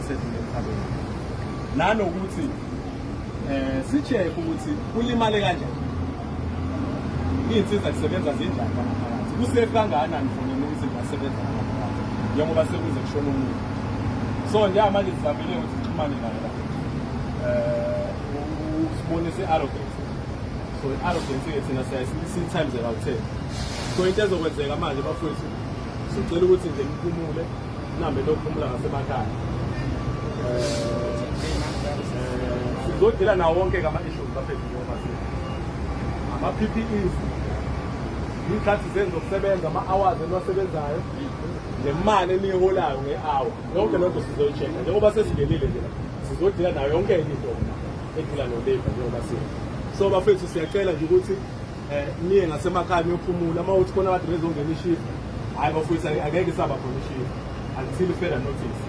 esedlule emhlabeni, nanokuthi si-check ukuthi ulimale kanjani, iy'nsiza zisebenza zinjani kangaphakathi, kusafe kangakanani for nina ukuthi ningasebenza ngaphakathi njengoba sekuze kushona umuntu. So njengamanje sizamile ukuthi sixhumane naye la, usibonise i-arrogance. So i-arrogance-ke thina siyayi-times about 10. So into ezokwenzeka manje, bafowethu, sicela ukuthi nje niphumule, nihambe niyophumula ngasemakhaya. Sizodila nawo wonke-ke ama-issues, bafethu, njengoba ama-PPEs, iy'khathi zenu zokusebenza, ama-hours eniwasebenzayo, nemali eniyiholayo nge-hour, yonke loo nto sizoyi-check-a. Njengoba sesingenile nje la, sizodila nayo yonke enye into edila no-labour njengoba siya. So bafethu, siyacela nje ukuthi niye ngasemakhaya niyophumula. Uma uthi khona kade bezongena ishift, hhayi bafethu, angeke isaba khona ishift until further notice.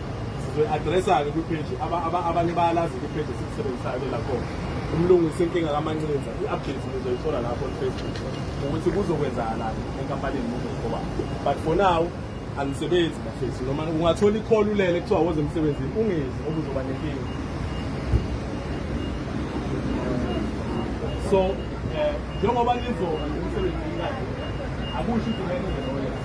Sizoyi-addressa-ke kwi-page. Abanye bayalazi kwi-page esikusebenzisayo lela khona umlungisi inkinga kaMancinza. I-update nizoyithola lapho on Facebook ukuthi kuzokwenzakalani enkampanini moving forward, but for now anisebenzi, bafethu. Noma ungathola i-call ulele, kuthiwa woze emsebenzini, ungezi ngoba uzoba nenkinga. So njengoba nizoba nje emsebenzini kanje, akusho ukuthi ngeke nize noyena.